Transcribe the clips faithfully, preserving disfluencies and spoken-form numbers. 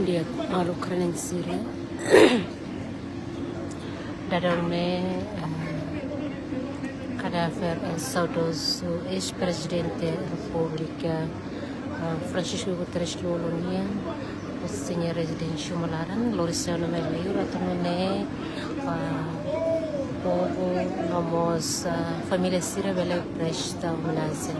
Di'ak, maluk raan-na'in sira. Daudaun ne'e, eh, kadáver, eh, saudozu eis-Prezidente Repúblika, eh, Francisco Guterres Lú-Olo nian, husi nia rezidénsia uma laran, lori seu nome liur, atu nune'e, eh, povu no mós, eh, família sira bele presta omenajen.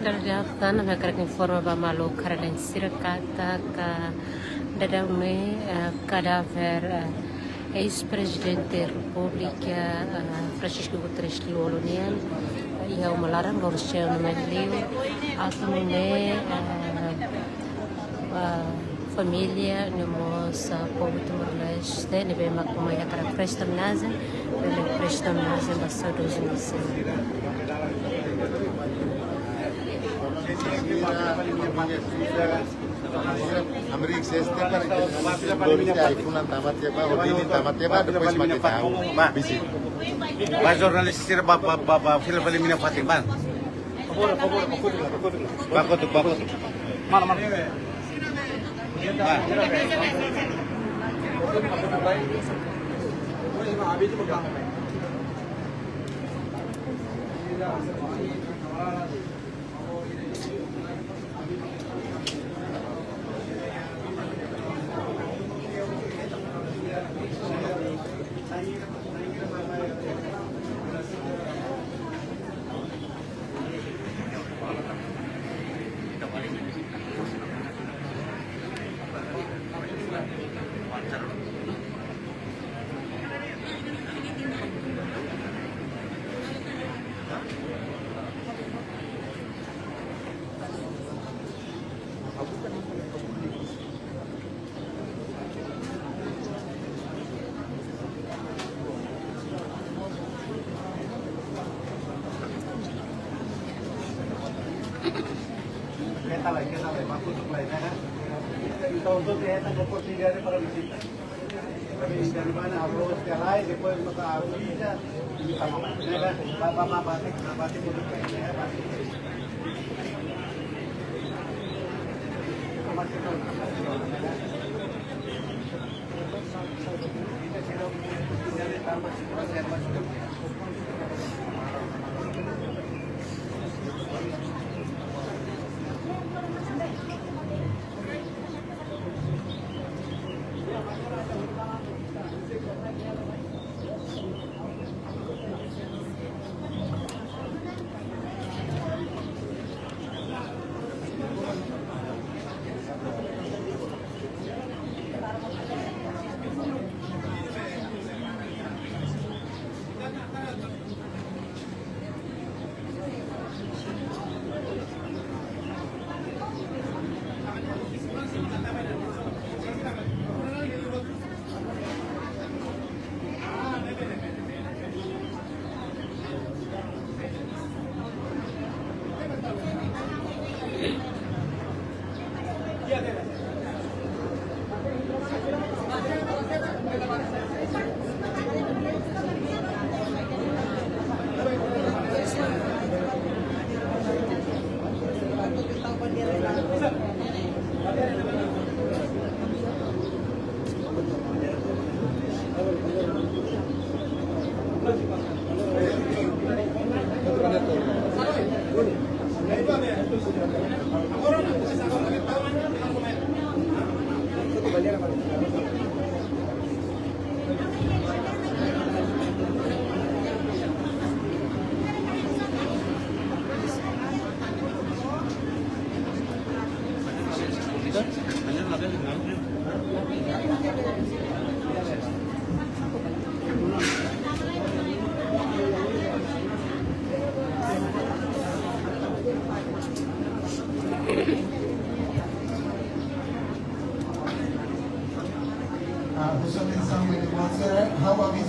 Dala ida tan, ha'u hakarak informa ba maluk raan-na'in sira katak daudaun ne'e, eh, kadáver, eh, eis-Prezidente Repúblika, eh, Francisco Guterres Lú-Olo nian, eh, iha uma laran, lori seu nome liur, atu nune'e, eh, eh, família no mós, eh, povu Timor-Leste ne'ebé mak mai hakarak presta omenajen, bele presta omenajen ba saudozu ne'e. Amrik seste para que iPhone tama tiha ba, o Dini tama tiha ba, depois mate tahu. Bisi. Ba jornalista sira ba, ba, ba, ba, fila fali mina fatin ba. Ba kotuk, ba kotuk. Mana, mana? Ba. Keta lai, keta lai, baku tuk lai, ne'e? Entaun, entaun, esta é a oportunidade para visita. Para visitar, mana, arroz, que lá, e depois, no, a vida, e tá bom, ne'e? Ba, ba, ba, ba, ba, ba, ba, ba, ba, ba, ba.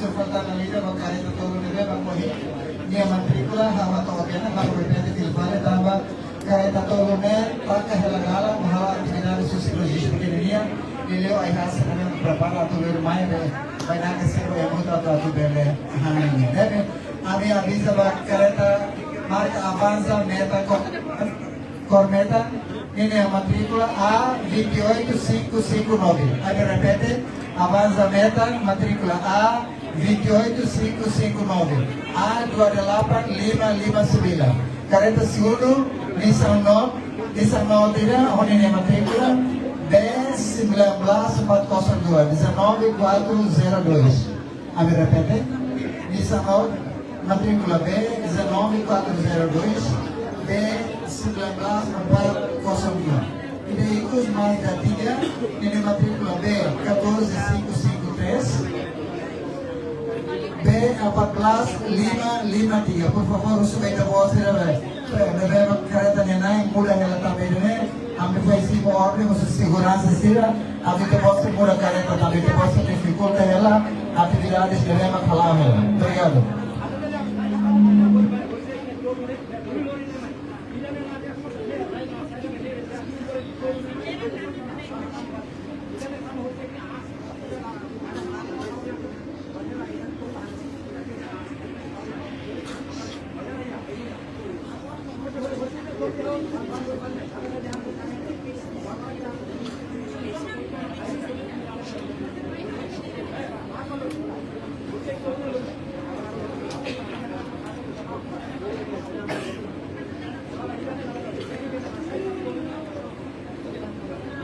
Falta na lista ba kareta tolu ne'ebé ba ohin nia matríkula, ha'u hato'o tiha ona, ha'u repete fila fali tanba kareta tolu ne'e taka hela dalan ba halo atividade husi lojístika nian, liuliu ai-haas ne'ebé prepara atu lori mai be, bai na ke sebo e muda atu atu bele hana nian. Ne'ebé, ami aviza ba kareta marka Avanza Metan ko-, kór metan, ninia matríkula A vinte e oito cinco cinco nove. Ami repete, Avanza Metan, matríkula A vinte e oito cinco cinco nove, A dua delapan lima lima sembilan. Kareta segundu, Nissan Note, Nissan Note ida, ho ninia matríkula B sembilan belas empat kosong dua, dezanove quatro zero dois. Ami repete, Nissan Note, matríkula B dezanove quatro zero dois, B sembilan belas empat kosong dua. Ida ikus mais ida tiha, ninia matríkula B catorze cinco cinco três, B empat belas lima lima tiga. Por favór, husu ba ita-boot sira be, be, be, be, kareta ne'e na'in muda hela tanba ida-ne'e, ami fó simu orden, husu seguransa sira, atu ita-boot sei muda kareta tanba ita-boot sei difikulta hela atividade ne'ebé mak hala'o hela. Obrigadu.